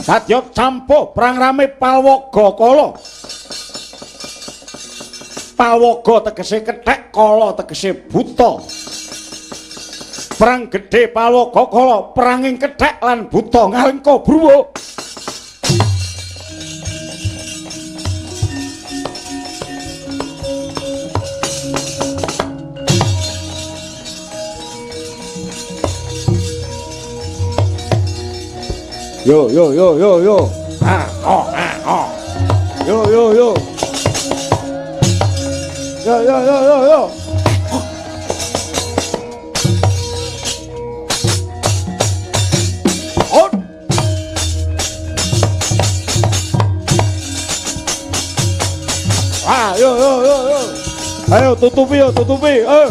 Sadya campuh perang rame Palwaga Kala. Palwaga tegese kethek, kala tegese buta. Perang gedhe Palwaga Kala, peranging kethek lan buta ngalengka bruwo. Yo yo yo yo yo. Ah oh ah oh. Yo yo yo. Yo yo yo yo yo. Oh. Ah yo yo yo yo. Ayo tutupi yo tutupi. Eh.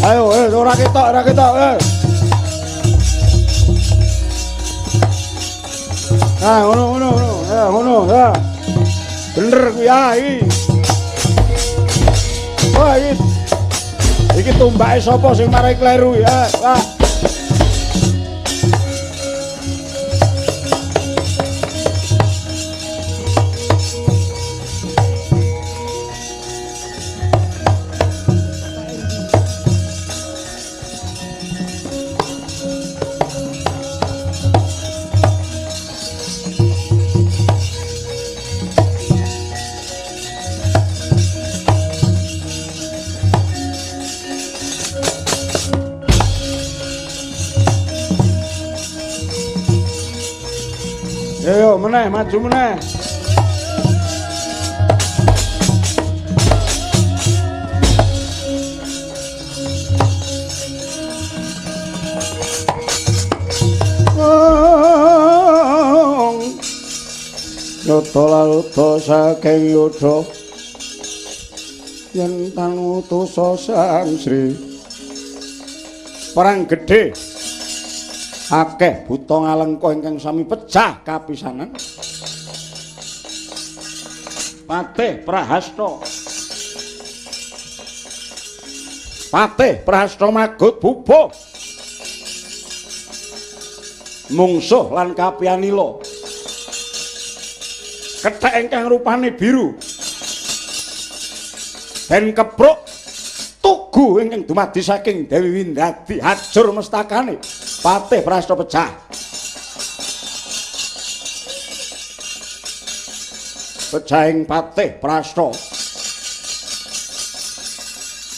Ayo ora ketok ora ketok. Eh. Ah, ngono ngono ngono. Ya ngono ya. Bener kuwi ah iki. Wah iki. Iki tumbake sapa sing marai kleru ya? Wah. Ayo meneh, maju meneh. Yoto laluto saking yudha yen tanutusa Sang Sri. Perang gedhe akeh buta ngalengka ingkang sami pecah kapisanan. Patih Prahasta. Patih Prahasta magut bubuh. Mungsuh lan kapianila. Kethek ingkang rupane biru. Den kepruk tugu ingkang dumadi saking Dewi Windradi hajur mestakane. Patih Prahasta pecah. Pecahing Patih Prahasta.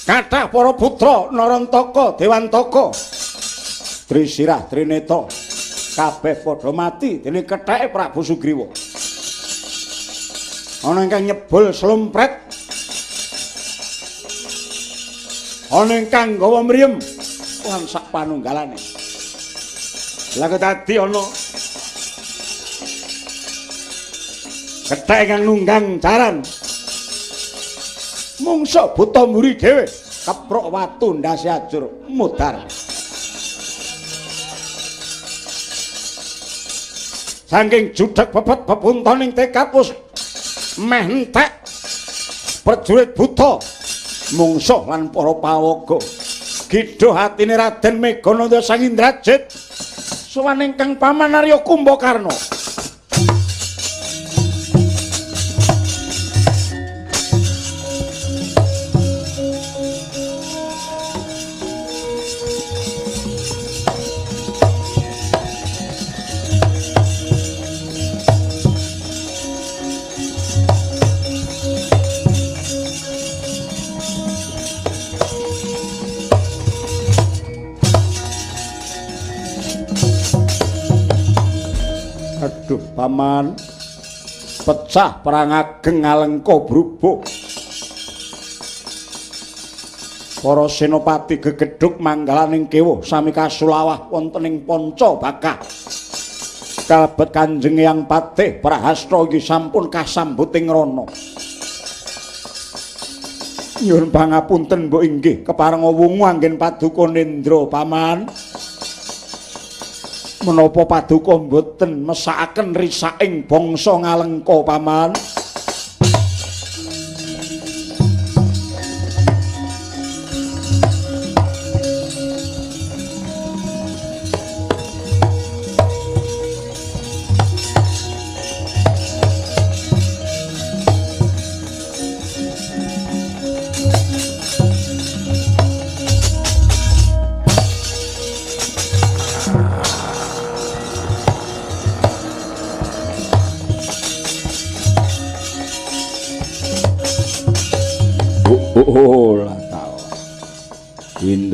Kathah para putra Narantaka, Dewantaka, Trisirah, Trineta kabeh padha mati dening ketheke Prabu Sugriwa. Ana ingkang nyebul slumpret, ana ingkang nggawa mriyem lan sak panunggalane. Lah dadi ana kethek ingkang nunggang jaran. Mungsuh buta mburi dhewe keprok watu ndase ajur mudhar. Saking judheg bebet bepuntoning tekad wis meh entek prajurit buta mungsuh lan para pawaga. Gidho hatine Raden Megananda Sang Indrajit sowan ingkang paman Arya Kumbakarna. Aduh paman, pecah perang ageng ngalengka brubuh. Para senopati gegedhug manggalaning kewuh sami kasulawah wonten ing Panca Bakah. Kalebet Kanjeng Hyang Patih Prahasta inggih sampun kasambuting rana. Nyuwun pangapunten mbok inggih keparenga wungu anggen paduka nendra paman. Menapa paduka mboten mesakaken risaking bangsa ngalengka paman?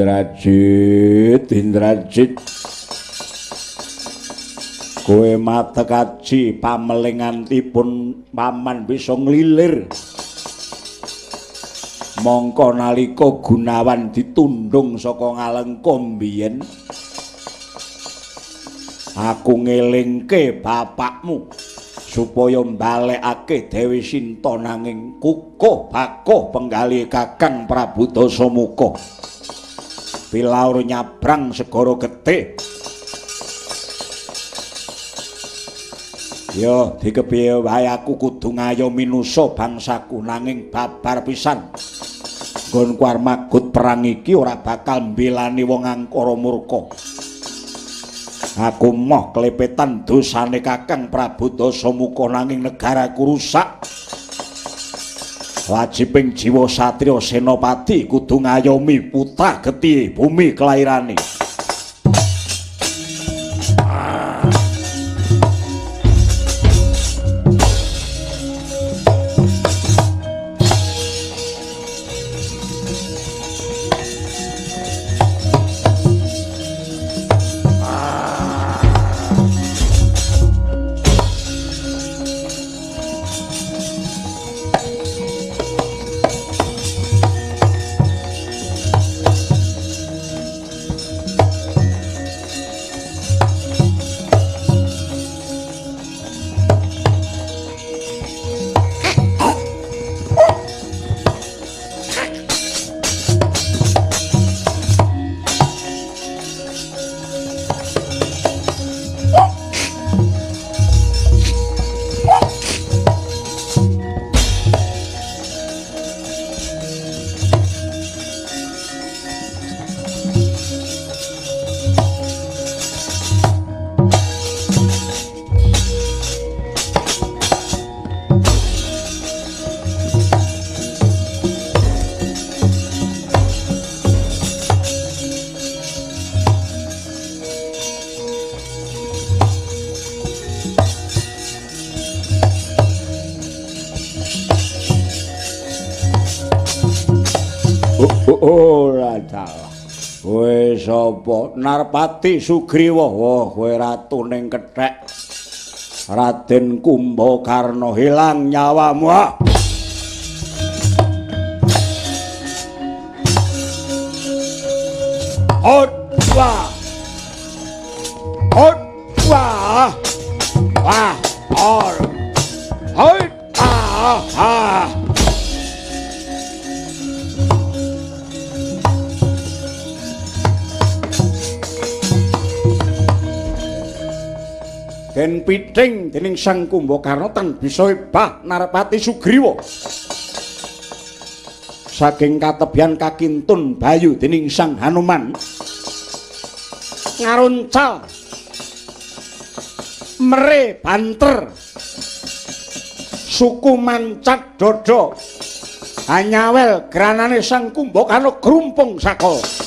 Indrajit, Indrajit. Kowe matek aji pamelingantipun paman bisa nglilir. Mongko nalika Gunawan ditundhung saka Ngalengka mbiyen, aku ngelingke bapakmu supaya mbalekake Dewi Sinta nanging kukuh bakuh penggalih Kakang Prabu Dasamuka. Pilaur nyabrang segara getih. Ya dikepiye wae aku kudu ngayomi nusa bangsaku nanging babar pisan. Nggonku arep magut perang iki ora bakal mbelani wong angkara murka. Aku moh klepetan dosane Kakang Prabu Dasamuka nanging negaraku rusak. Wajibing jiwa satriya senopati kudu ngayomi putra getih bumi kelairane. Ora salah. Kowe sapa? Narpati Sugriwa. Wah, kowe ratuning kethek. Raden Kumbakarna, hilang nyawamu. Ah. Wah. Wah. Wah. Or. Hoi. Ah. Ah. Den piting dening Sang Kumbakarna teng bisa ebah Narpati Sugriwa. Saking katebian kakintun bayu dening Sang Hanuman ngaruncal mere banter suku mancat dodo anyawel granane Sang Kumbakarna grumpung saka.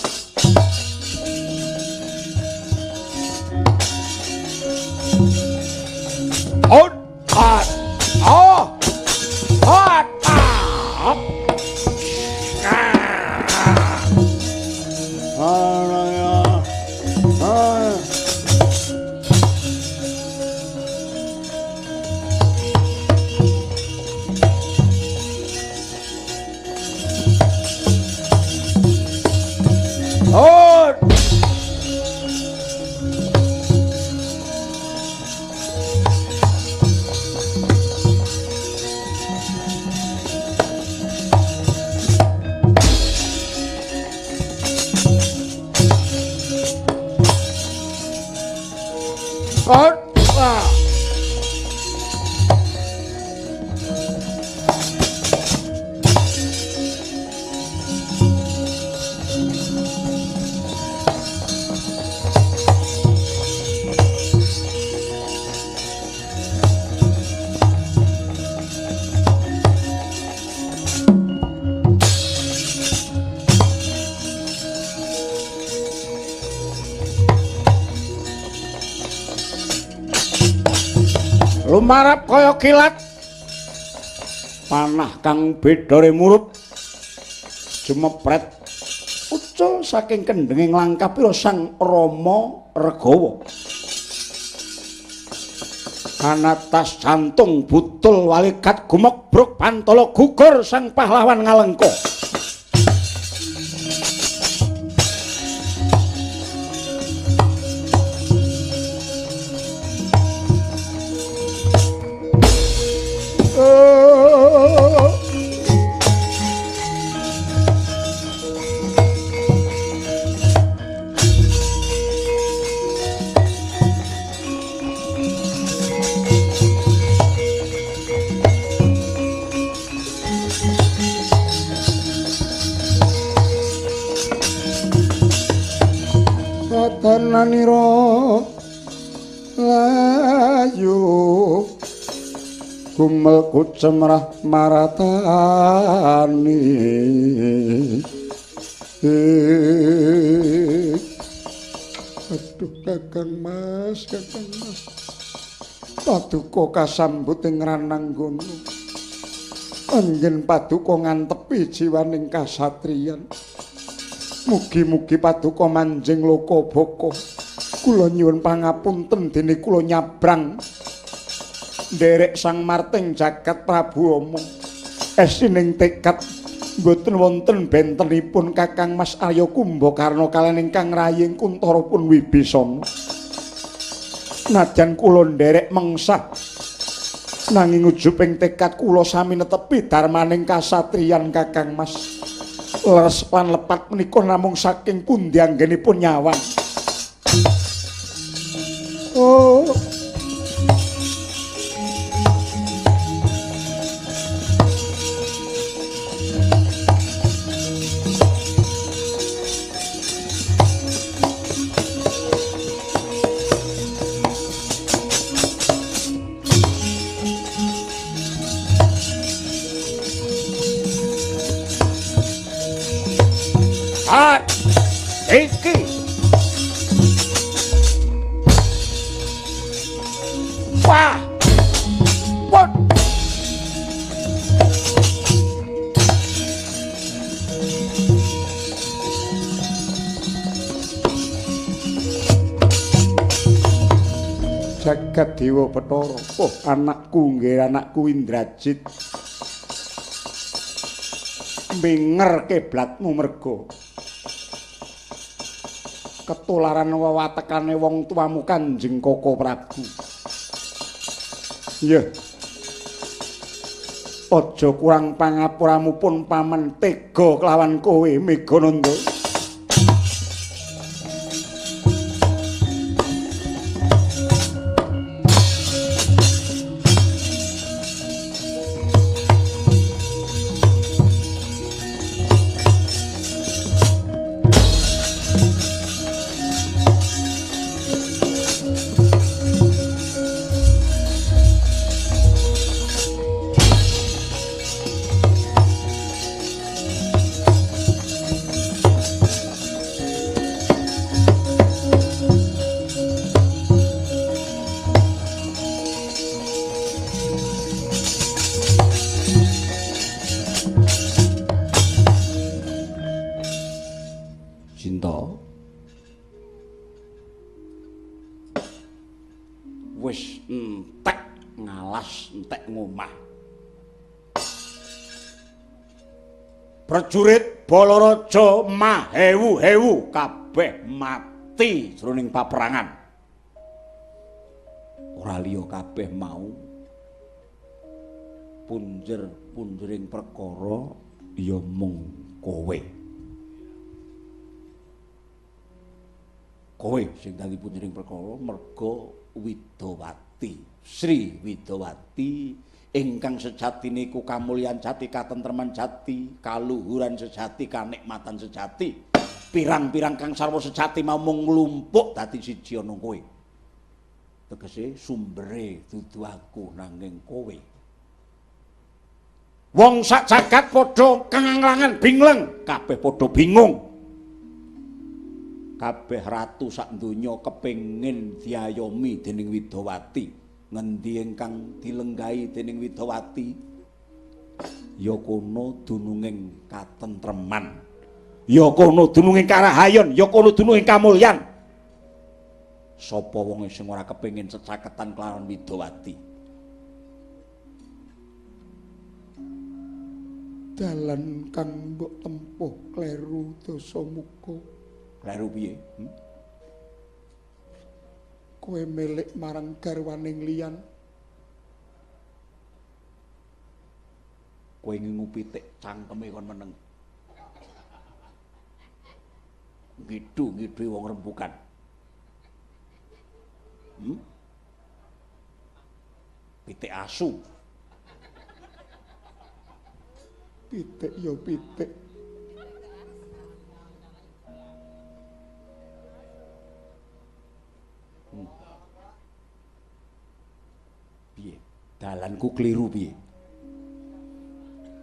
Lumarap kaya kilat panah kang bedore murup jumepret Ucul saking kendhenging Langkapura Sang Rama Regawa. Kanatas jantung butul walikat gumebruk pantala gugur sang pahlawan Ngalengka. Satananira layu gumel kucemrah maratani. Aduh Kakang Mas, Kakang Mas, paduka kasambut ing rananggono. Anggen paduka ngantepi jiwaning kasatriyan. Mugi-mugi paduka manjing loka baka. Kula nyuwun pangapunten dene kula nyabrang nderek Sang Marting Jagat Prabu Ama. Esining tekad mboten wonten bentenipun Kakang Mas Arya Kumbakarna kaliyan ingkang raying Kuntara pun Wibisana. Najan kula nderek mengsah, nanging ujuping tekad kula sami netepi darmaning kasatriyan Kakang Mas. Leres lan lepat menika namung saking pundi anggenipun nyawang. Oh. Iki wah wah Jagat Dewa Bathara. Oh, anakku nggih, anakku Indrajit. Minger kiblatmu merga ketularan wewatekane wong tuamu Kanjeng Koko Prabu. Iya. Aja kurang pangapuramu pun paman tega kelawan kowe Megananda. Wis entek ngalas, entek ngomah. Prajurit Balaraja mahewu-hewu kabeh mati jroning paperangan. Ora liya kabeh mau punjer-punjering perkara ya mung kowe. Kowe sing dadi punjering perkara merga Widawati, Sri Widawati ingkang sejatine iku kamulyan jati, katentreman jati, kaluhuran sejati, kanikmatan sejati. Pirang-pirang kang sarwa sejati mau mung nglumpuk dadi siji ana kowe. Tegese sumbere dudu aku nanging kowe. Wong sak jagat padha kanglangan bingleng, kabeh padha bingung. Kabeh ratu sak donya kepengin diayomi dening Widawati. Ngendi ingkang dilenggahi dening Widawati? Ya kono dununging katentreman. Ya kono dununge karahayon, ya kono dununge kamulyan. Sapa wong sing ora kepengin secaketan kelawan Widowati? Dalan kang mbok tempuh kleru Dasamuka. Kleru piye? Kowe milik marang garwaning liyan. Kowe ngingu pitik cangkeme kon meneng. Ngidu-ngidu wong rembukan. Pitik asu. Pitik ya pitik. Piye? Dalanku kliru piye?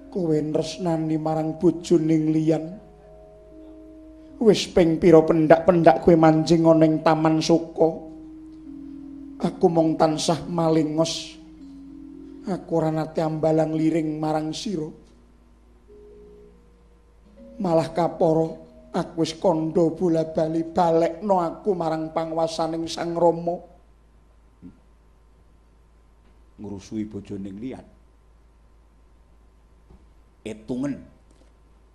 Kowe nresnani marang bojoning liyan. Wis ping pira pendak-pendak kowe manjing ana ing Taman Suka. Aku mung tansah malingos. Aku ora nate ambalang liring marang sira. Malah kapara aku wis kandha bola-bali balekno aku marang panguwasaning Sang Rama. Ngrusuhi bojoning liyan. Etungen.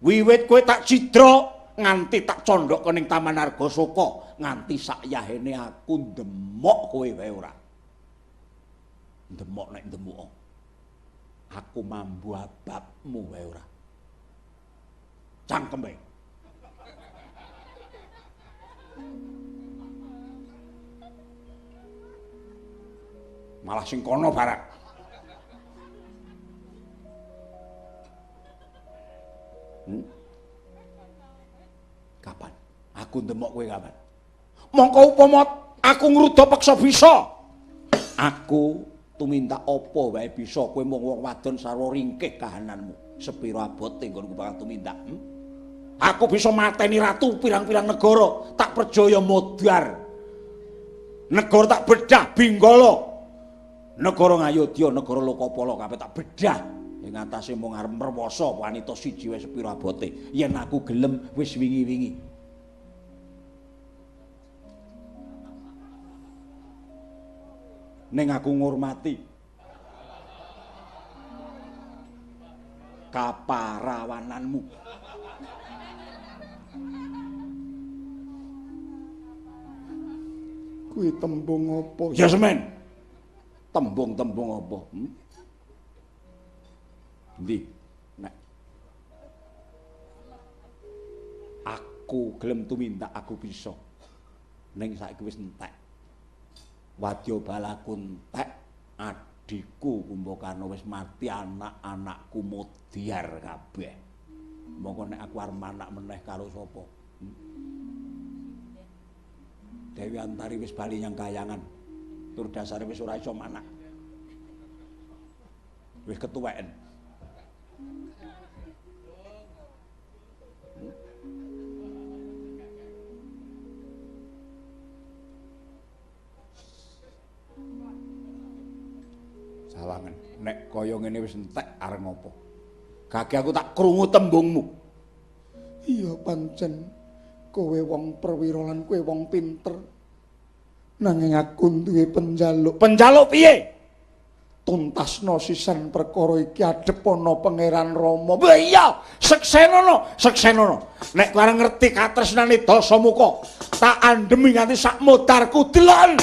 Wiwit kowe tak cidra nganti tak condhok ning Taman Argasoka, nganti sak yahene aku ndemok kowe wae ora. Ndemok nek ndemok. Aku mambu ababmu wae ora. Cangkeme. Malah sing kono barang. Kapan? Aku ndemok kowe kapan? Mongko upama aku ngruda peksa bisa. Aku tumindak apa wae bisa, kowe mung wong wadon sarwa ringkih kahananmu. Sepira abote nggonku bakal tumindak? Aku bisa mateni ratu pirang-pirang negara, tak percaya modar. Negara tak bedah Benggala. Negara Ngayodya, negara Lokapala kabeh tak bedah. Ing atase mung arep mrewasa wanita siji wae sepira abote. Yen aku gelem wis wingi-wingi. Ning aku ngurmati kaparawananmu. Kuwi tembung apa? Ya semen. Tembung-tembung apa? Endi? Nek aku gelem tumindak aku bisa. Ning saiki wis entek. Wadya balaku entek, adhiku Kumbakarna wis mati, anak-anakku modiar kabeh. Mongko nek aku arep manak meneh karo sapa? Dewi Antari wis bali nyang kayangan. Tur dasare wis ora iso manak. Wis ketuweken. Sawangen, nek kaya ngene wis entek arep ngopo? Gage aku tak krungu tembungmu. Iya pancen kowe wong perwira lan kowe wong pinter. Nanging aku duwe penjaluk. Penjaluk piye? Tuntasno sisan perkara iki adhepana Pangeran Rama. Wah iya, seksenono, seksenono. Nek kowe arep ngerti katresnane Dasamuka, tak andhemi nganti sak modarku delon.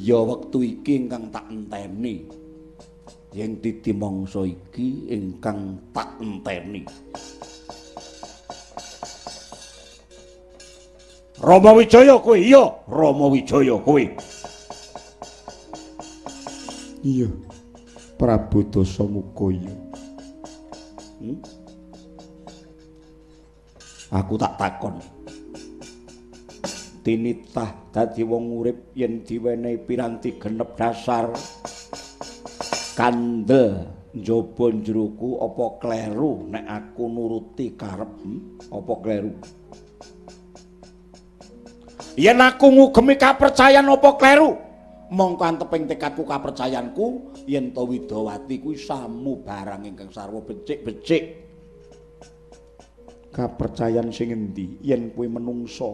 Ya wektu iki ingkang tak enteni. Yen titi mangsa iki ingkang tak enteni. Rama Wijaya kowe? Iya, Rama Wijaya kowe. Iya. Prabu Dasamuka iya. Aku tak takon. Tinitah dadi wong urip yen diwenehi piranti genep dasar kandel njaba njeroku apa kleru nek aku nuruti karep? Apa kleru? Yen aku ngugemi kapercayan apa kleru? Mongko anteping tekadku kapercayanku yen to Widawati kuwi samu barang ingkang sarwa becik-becik. Kapercayan sing endi? Yen kowe menungsa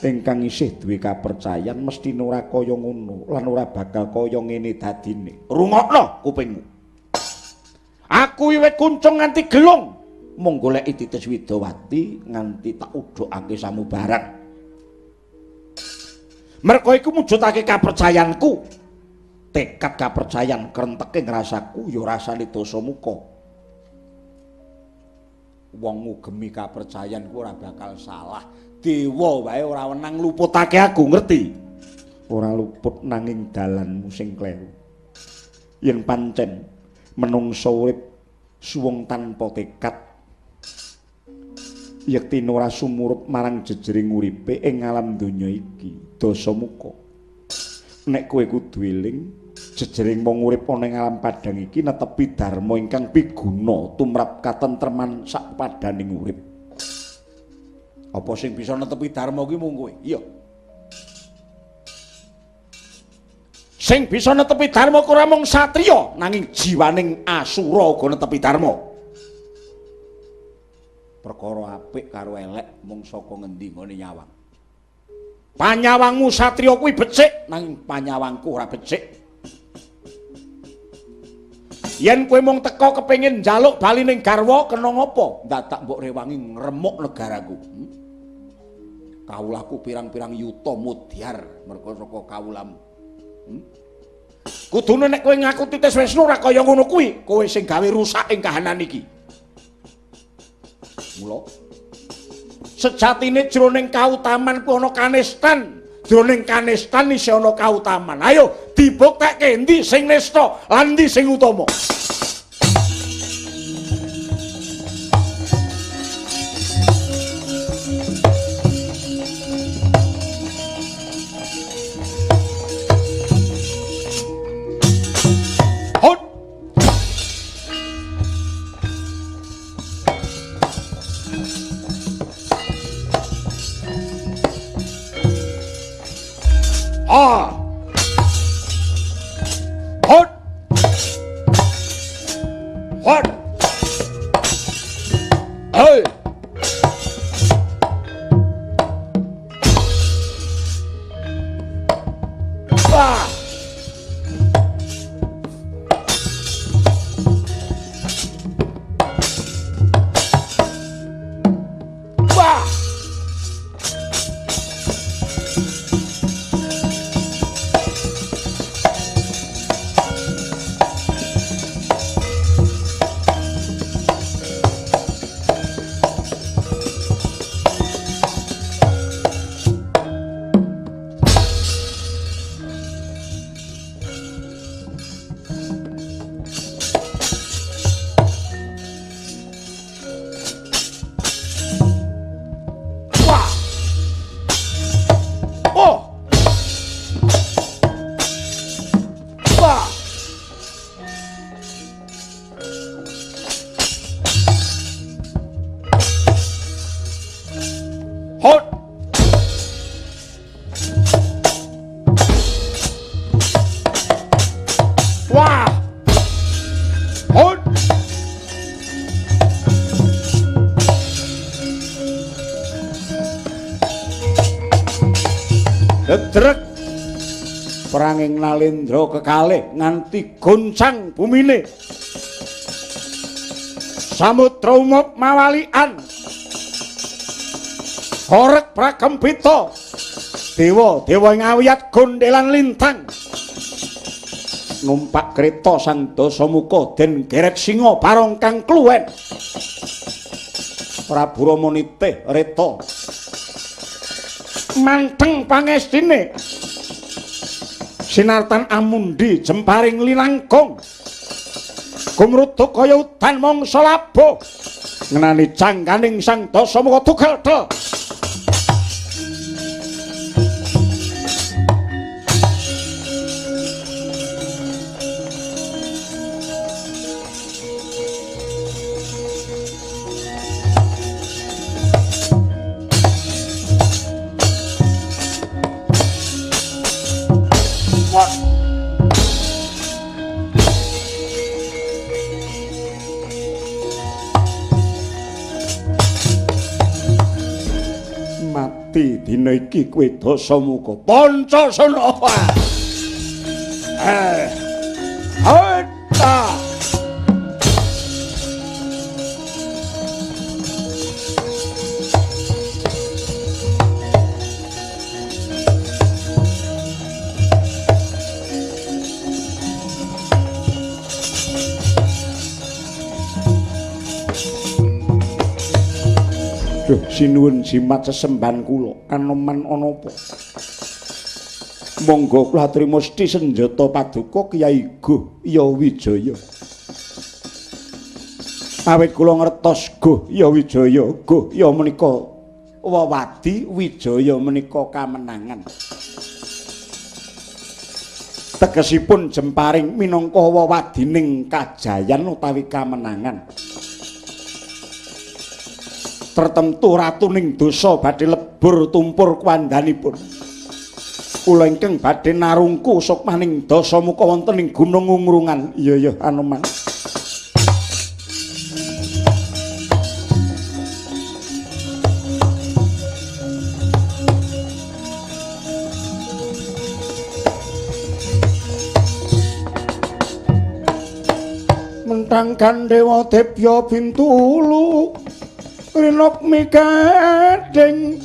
ingkang isih duwe kapercayan mesti ora kaya ngono lan ora bakal kaya ngene dadine. Rungokno kupingmu. Aku wiwit kuncung nganti gelung mung goleki titis Widawati nganti tak udhokake samubarang. Merko iku mujudake kapercayanku. Tekad kapercayan krenteke ngrasaku ya rasane Dasamuka. Wong ngugemi kapercayan ku ora bakal salah. Dewa wae ora wenang luputake aku, ngerti? Ora luput nanging dalanmu sing kleru. Yen pancen menungsa urip suwung tanpa tekad, yekti ora sumurup marang jejering uripe ing alam donya iki. Dasamuka, nek kowe kudu eling jejering wong urip ana ing alam padhang iki netepi dharma ingkang piguna tumrap katentreman sakpadaning urip. Apa sing bisa netepi dharma kuwi mung kowe? Iya. Sing bisa netepi dharma ku ora mung satriya, nanging jiwaning asura uga netepi dharma. Perkara apik karo elek mung saka ngendi nggone nyawang. Panyawangmu satriya kuwi becik, nanging panyawangku ora becik. Yen kowe mung teka kepengin njaluk bali ning garwa, kena ngapa? Dadak mbok rewangi ngremuk negaraku. Kawulaku pirang-pirang yuta mudyar merga saka kawulamu. Kudune nek kowe ngaku titis Wisnu ora kaya ngono kuwi, kowe sing gawe rusak ing kahanan iki. Mula sejatine jroning kautaman kuwi ana kanistan, jroning kanistan isih ana kautaman. Ayo dibuktekke endi sing nista lan endi sing utama. Dedrek peranging Nalendra kekalih nganti goncang bumine. Samudra umup mawalian. Horeg prakempita. Dewa-dewa ing awiyat gondelan lintang. Numpak kreta Sang Dasamuka den geret singa barong kang kluwen. Prabu Rama nitih reta. Manteng pangestine. Sinartan amundi jemparing linangkung. Gumruduk kaya udan mangsa labuh. Ngenani cangkaning Sang Dasamuka tugel tel. Mati dina iki kowe Dasamuka Pancasana. Hatta. Duh, sinuwun jimat sesembahan kula, Anoman ana apa? Monggo kula trima sthi senjata paduka Kyai Guh Ya Wijaya. Awit kula ngertos Guh Ya Wijaya, Guh ya menika wewadi, Wijaya menika kamenangan. Tegesipun jemparing minangka wewadining kajayan utawi kamenangan. Tertentu ratuning dosa badhe lebur tumpur kuwandanipun. Kula ingkang badhe narungku sukmaning Dasamuka wonten ing Gunung Ngungrungan. Iya ya Anoman. Mentang Gandewa Debya Bintulu rinuk mikading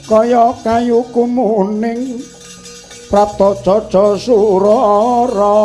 kaya kayu kumuning prapta caca surara.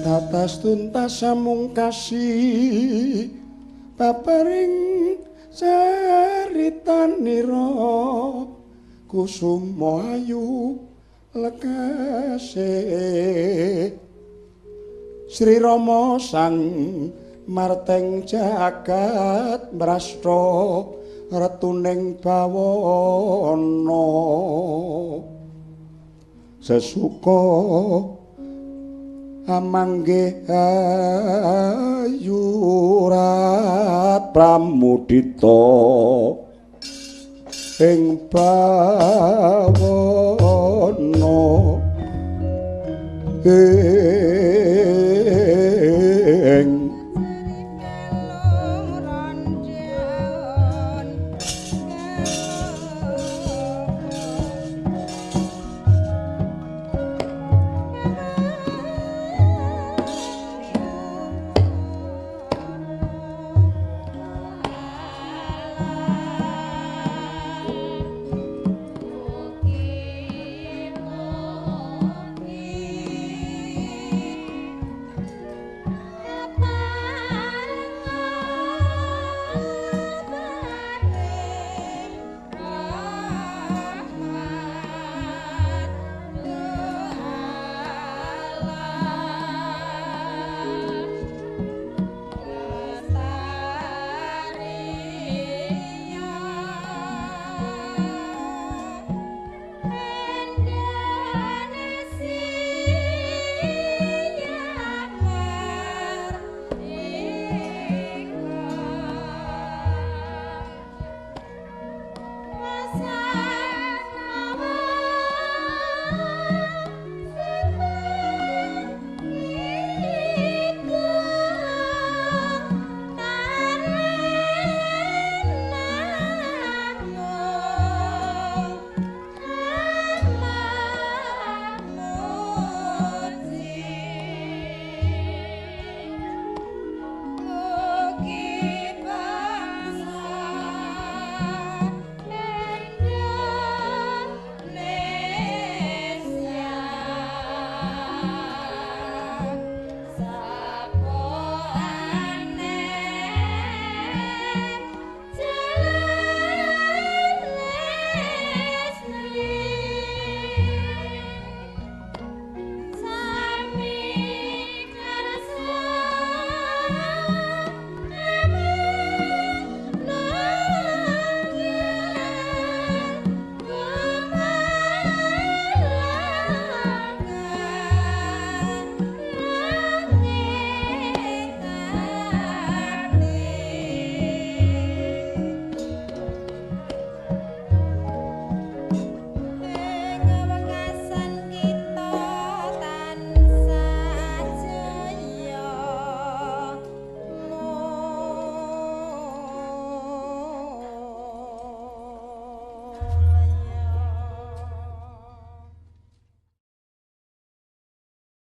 Tatas tuntas samungkasi babaring caritanira kusuma ayu lekase Sri Rama sang marteng jagat mrasta retuning bawana sesuka amanggih ayu rat pramudita ing bawana ing